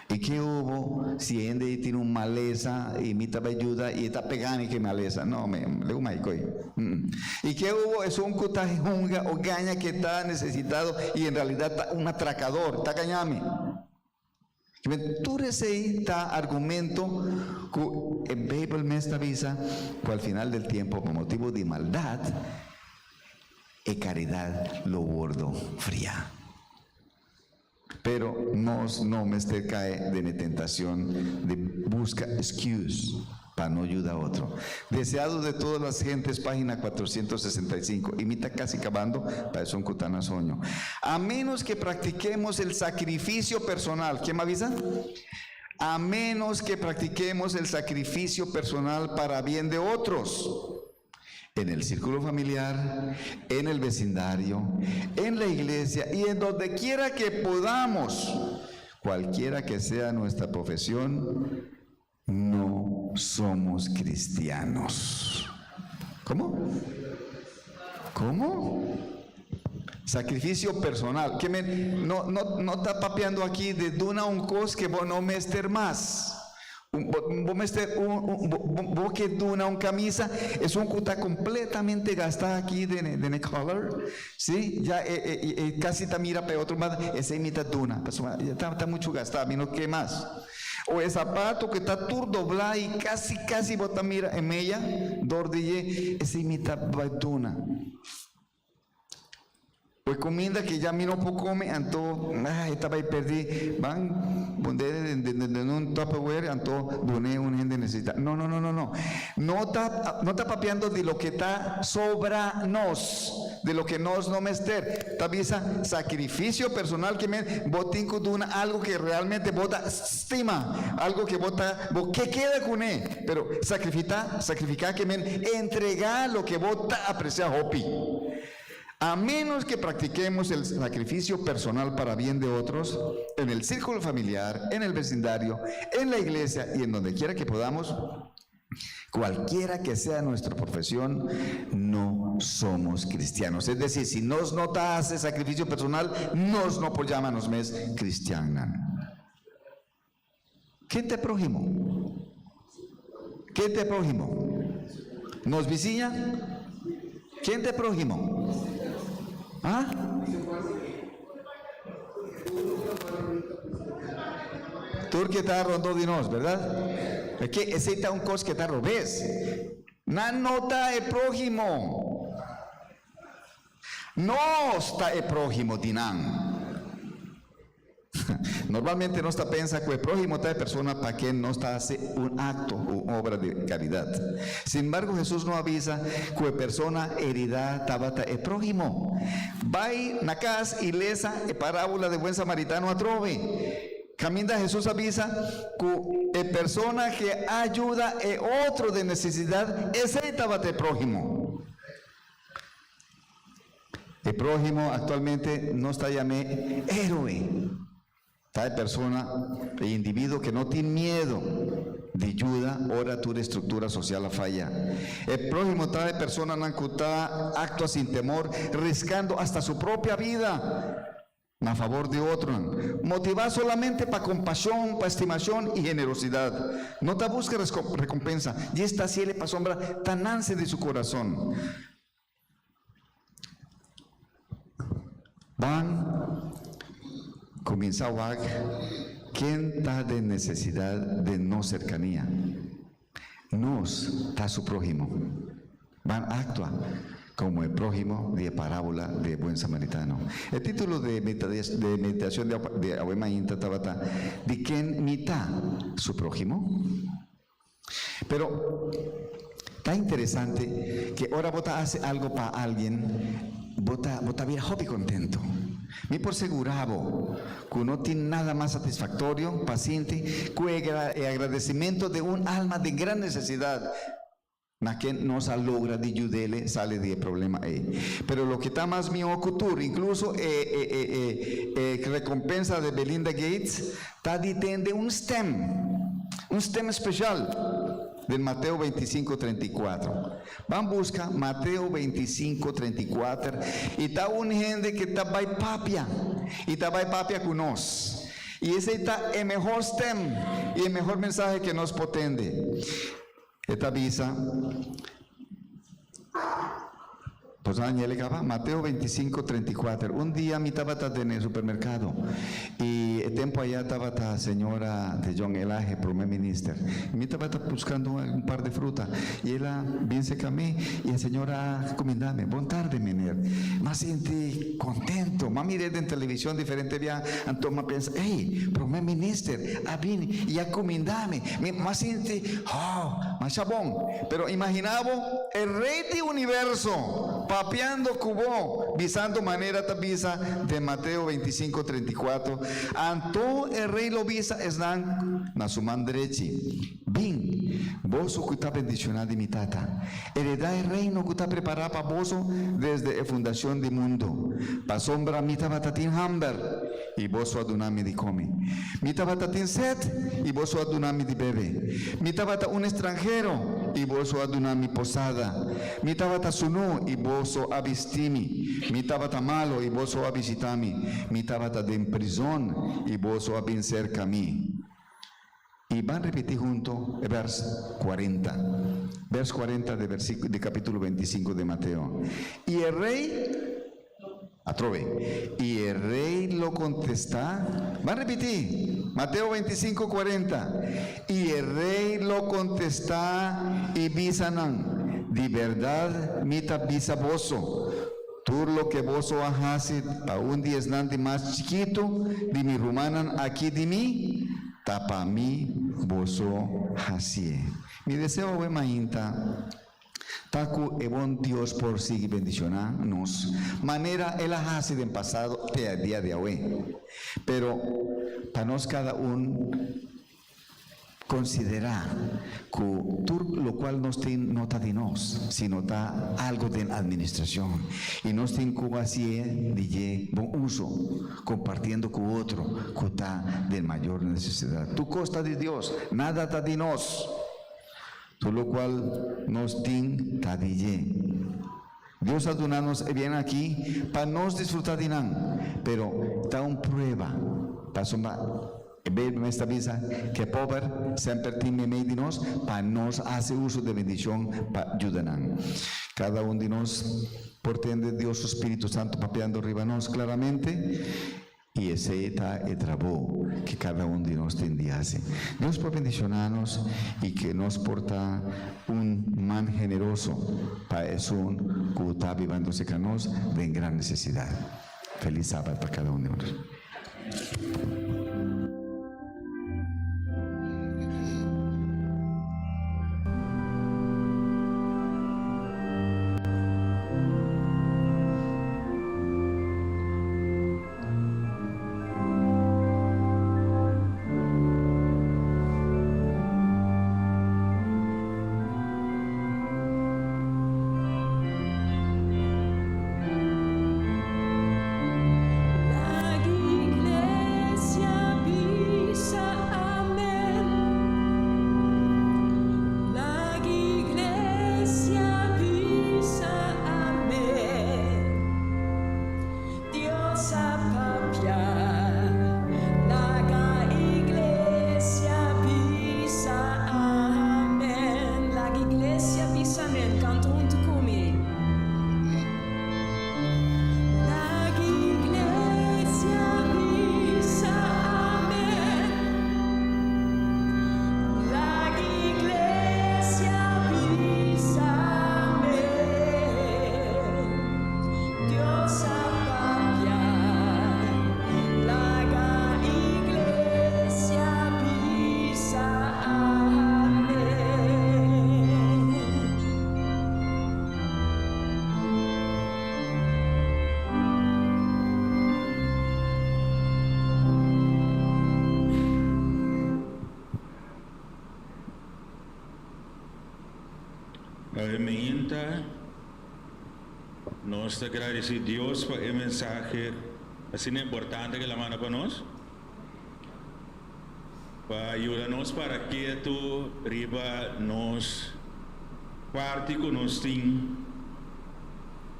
I ke hubo si e hende ei tin un malesa i mi ta bai yuda i e ta pega mi ku e malesa? No, me legu mai koi. I ke hubo esun ku ta hunga o gaña ke ta nesesitado i en realidat ta un atrakador, ta gaña mi? Tur esei ta argumento ku e Beibel mes ta bisa ku al final del tiempo pa motibu di maldat e karidat lo wordo fria. Pero nos no mester cae den e tentacion di busca excuse pa no yuda otro. Deseado de todas las gentes, pagina 465, y mi ta casi cabando pa esun cu ta na soño. A menos que practiquemos el sacrificio personal, ken m'a bisa? A menos que practiquemos el sacrificio personal para bien de otros. En el círculo familiar, en el vecindario, en la iglesia y en donde quiera que podamos, cualquiera que sea nuestra profesión, no somos cristianos. ¿Cómo? ¿Cómo? Sacrificio personal. Ke men, no, no, no ta papiando aki di duna un kos ke bo no mester mas. Bo mester un, bo ke duna un camisa, esun cu ta completamente gastá aki den e, den e color, si, ya e, e, e casi ta mira pa e otro banda, esey mi ta duna, pasobra ya ta, ta mucho gastá, mi no ke mas. O e zapato cu ta tur doblá y casi, casi bo ta mira e meya dor di dje, esey mi ta bay duna. E kuminda ku ya mi no por kome, anto e ta bai pèrdí. Ban pond'é den un tupperware, anto dun'é un hende nesesitá. No, no, no, no, no. No ta, no ta papiando di loke ta sobra nos, di loke nos no mester. Ta bisa sakrifisio personal ke men bo tin ku duna algu ke realmente bo ta stima, algu ke bo ta, bo ke keda kuné. Pero sakrifitá, sakrifiká ke men entregá loke bo ta apresiá hopi. A menos que practiquemos el sacrificio personal para bien de otros, en el círculo familiar, en el vecindario, en la iglesia y en donde quiera que podamos, cualquiera que sea nuestra profesión, no somos cristianos. Es decir, si nos no ta hasi sacrificio personal, nos no por yama nos mes cristiannan. Ken ta e próhimo? Ken ta e próhimo? Nos bisiña? Ken ta e próhimo? Ah? Tur ke ta rondó di nos, bèrdat? P'e esei ta un kos ke ta robes. Nan no ta e próhimo. Nos ta e próhimo di nan. Normalmente nos ta pensa ku e próhimo ta e persona pa ken nos ta hasi un akto u obra di karidat. Sin embargo, Hesus no a bisa ku e persona heridá tabata e próhimo. Bai na kas i lesa e parábola di buen samaritano atrobe. Kaminda Hesus a bisa ku e persona ke a yuda e otro den nesesidat, esei tabata e próhimo. E próhimo aktualmente nos ta yam'é héroe. Ta e persona, e individuo ke no tin miedu di yuda ora tur e struktura sosial a faya. E próhimo ta e personanan ku ta aktua sin temor, riskando asta su propia bida na favor di otronan, motivá solamente pa kompashon, pa estimashon i generosidat. No ta buska rekompensa, djis ta hasiel pasobra ta nanse di su kurason. Ban kuminsá wak ken ta den nesesidat den nos serkania. Nos ta su próhimo. Ban aktua komo e próhimo di e parábola di e buen samaritano. E título di e meditashon di awe mainta tabata Di ken mi ta su próhimo? Pero ta interesante ke ora bo ta hasi algo pa alguien, bo ta bo ta bira hopi kontento. Mi por segurá bo ku no tin nada mas satisfaktorio pa sinti ku e e agradesimentu di un alma den gran nesesidat na ken nos a logra di yud'é sali di e problema ei. Pero loke ta mas mihó ku tur, inkluso e e e e e rekompensa di Belinda Gates, Ta di tende un stem, un stem special den Mateo 25, 34. Ban busca Mateo 25, 34 y ta un hende que ta bay papia y ta bay papia cu nos. Y esey ta e mehor stem y e mehor mensahe que nos por tende. E ta bisa. Pues aña el caba, Mateo 25, 34. Un dia mi tabata den e supermercado y e tempo allá tabata señora de Jong Elahe, primer minister. Mi tabata buscando un par de fruta y el a bin cerca mi y e señora a cumindami, Bon tarde, meneer. M'a sinti contento. M'a mir'é den television diferente bia, anto m'a pensa, Ey, primer minister a bini y a cumindami. Mi m'a sinti, oh, masha bon. Pero imagina bo e Rey di universo papiando cu bo, bisando manera ta bisa den Mateo 25, 34, Anto e Rey lo bisa esnan na su man drechi, Bin, boso cu ta bendiciona di mi Tata, hereda e reino cu ta prepara pa boso desde e fundacion di mundo. Pasobra mi tabata tin hamber, i boso a duna mi di kome. Mi tabata tin set, i boso a duna mi di bebe. Mi tabata un estranhero, i boso a duna mi posada. Mi tabata sunú, i boso a bisti mi. Mi tabata malo, i boso a bishitá mi. Mi tabata den prizon, i boso a bin serka mi. I ban ripití hunto e bèrs kuarenta, bèrs kuarenta di versíkulo di kapítulo 25 di Mateo. I e rei, atrobe, i e rei lo kontestá, ban ripití, Mateo 25, 40, i e rei lo kontestá i bisa nan, Di bèrdat mi ta bisa boso. Tur loke boso a hasi pa un di esnan di mas chikitu di mi rumannan aki di mi, ta pa mi boso hasié. Mi deseo awe mainta ta ku e bon Dios por sigui bendishoná nos manera el a hasi den pasado te a dia di awe. Pero pa nos kada un Konsiderá ku tur lokual nos tin no ta di nos, sino ta algu den administrashon, i nos tin ku hasié di dje bon uso, kompartiendo ku otro ku ta den mayor nesesidat. Tur kos ta di Dios, nada ta di nos. Tur lokual nos tin ta di dje. Dios a duna nos e biennan aki pa nos disfrutá di nan, pero ta un prueba, pasobra e Beibel mes ta bisa ku e pober semper tin meimei di nos pa nos hasi uso di e bendishon pa yuda nan. Kada un di nos por tende Dios su spiritu santu papiando riba nos klaramente. I esei ta e trabou ke kada un di nos tin di hasi. Dios por bendishoná nos i ke nos por ta un man generoso pa esun ku ta bibando serka nos den gran nesesidat. Felis Sabat pa kada un di nos. La iglesia bisa amen. La iglesia bisa amen. Dios a papia. Laga iglesia bisa amen. Laga iglesia bisa amen. Kanta huntu ku mi. Laga iglesia bisa amen. Laga iglesia bisa amen. Dios a papia. Laga iglesia bisa amen. Awe mainta, nos ta gradisí Dios pa e mensahe asina importante ku el a manda pa nos, pa yuda nos para ketu riba nos parti ku nos tin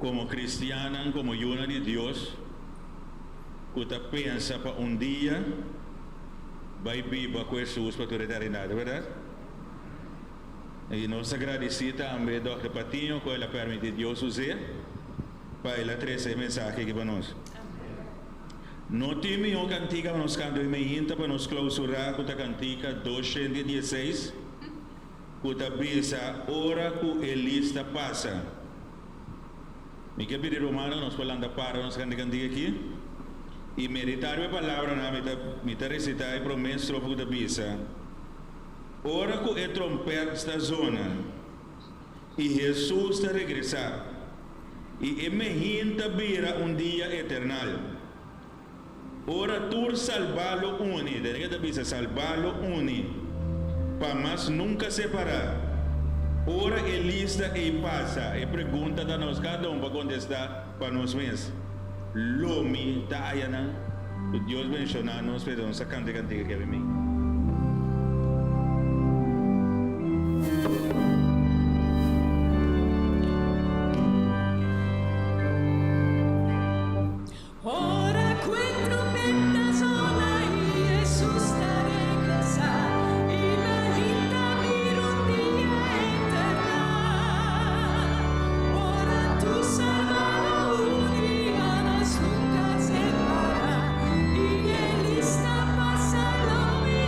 komo kristiannan, komo yunan di Dios ku ta pensa pa un dia bai biba ku Hesus pa tur eternidat, bèrdat? I nos ta gradisí tambe Dòkter Patiño ku el a permití Dios us'é pa el a trese e mensahe aki pa nos. No tin mihó kantika pa nos kanta hoy meinta pa nos klousurá ku ta kantika 216 ku ta bisa Ora ku e lista pasa. Mi ke pidi rumannan nos por lanta para nos kanta e kantika aki i meditá riba e palabranan mi ta mi ta resitá e promé strofa ku ta bisa. Ora ku e trompèt sta zona i Hesus ta regresá i e mehin ta bira un dia eternal. Ora tur salbá lo uni, den ke ta bisa salbá lo uni, pa mas nunka separá. Ora e lista ei pasa, e pregunta ta nos kada un pa kontestá pa nos mes, Lo mi ta ayanan? Ku Dios benshoná nos p'e nos a kanta e kantika ki a bini. Ora ku e trompeta zona i Hesus ta regresá, i mainta mira un dia eternal. Ora tur salbá lo uni, mas nunka separá, i e lista pasa lo mi.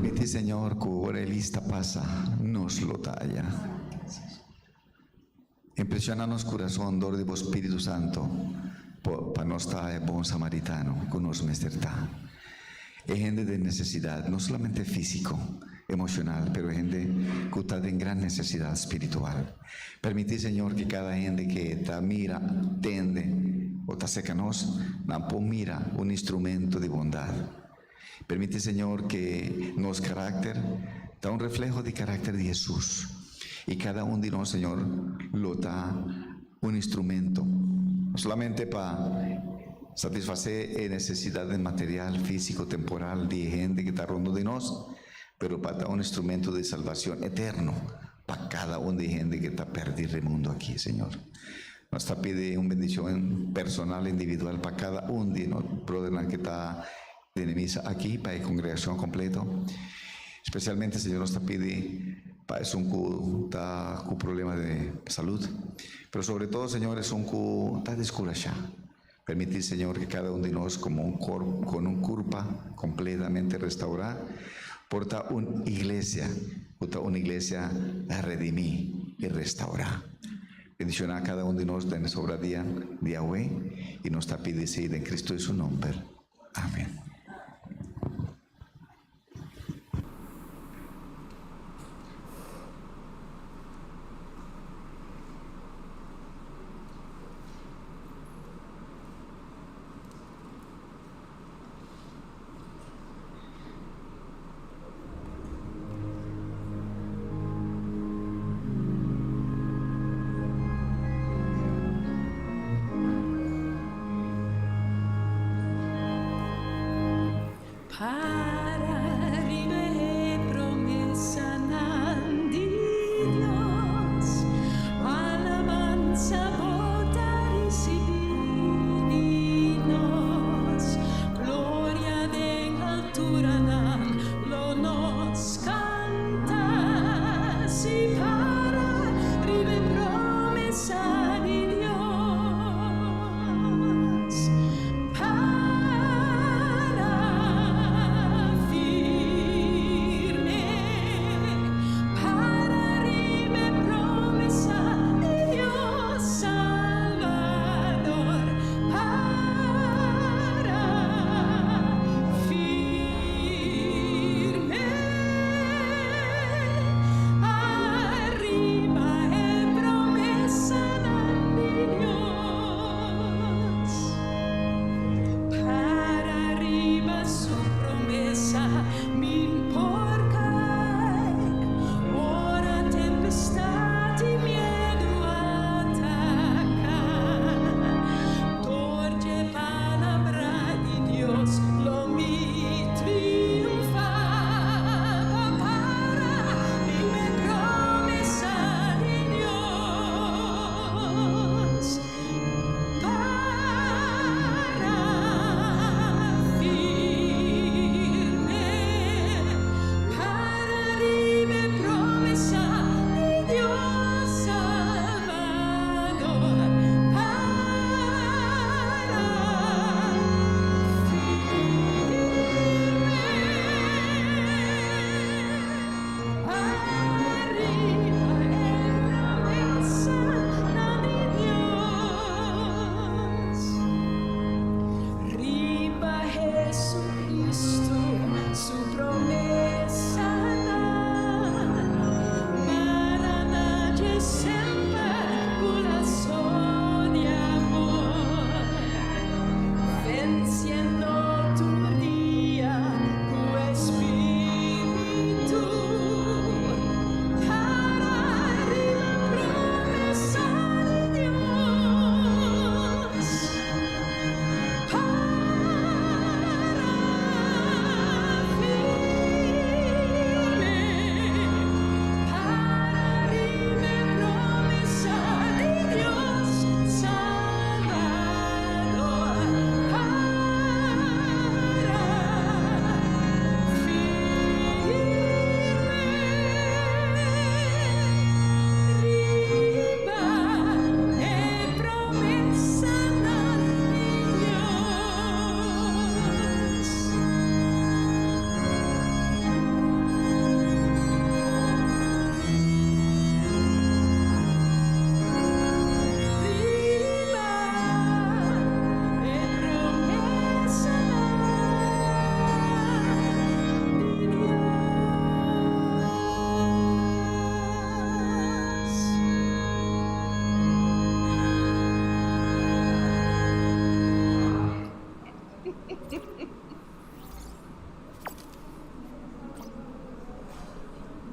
Permití, Señor, ku ora e lista pasa, nos lo ta aya. Impreshoná nos kurason dor di bo Spiritu Santu pa nos ta e bon samaritano ku nos mester ta. E hende den nesesidat, no solamente físiko, emoshonal, pero e hende ku ta den gran nesesidat spiritual. Permití, Señor, ku kada hende ku ta mira, tende o ta serka nos, nan por mira un instrumento di bondat. Permití, Señor, ku nos karakter ta un refleho di karakter di Hesus. I kada un di nos, Señor, lo ta un instrumento, no solamente pa satisfasé e nesesidat material, físiko, temporal di hende ku ta rondó di nos, pero pa ta un instrumento di salbashon eterno pa kada un di hende ku ta pèrdí den mundu aki, Señor. Nos ta pidi un bendishon personal, individual pa kada un di nos, brother ku ta den misa aki, pa e kongregashon kompleto. Espesialmente, Señor, nos ta pidi pa esun ku ta ku problema di salú. Pero sobre todo, Señor, esun ku ta deskurashá. Permití, Señor, ku kada un di nos, komo un kurpo, ku un kurpa kompletamente restourá, por ta un iglesia, por ta un iglesia redimí i restourá. Bendishoná kada un di nos den sobra dia di awe i nos ta pidi den Kristu su nòmber. Amèn.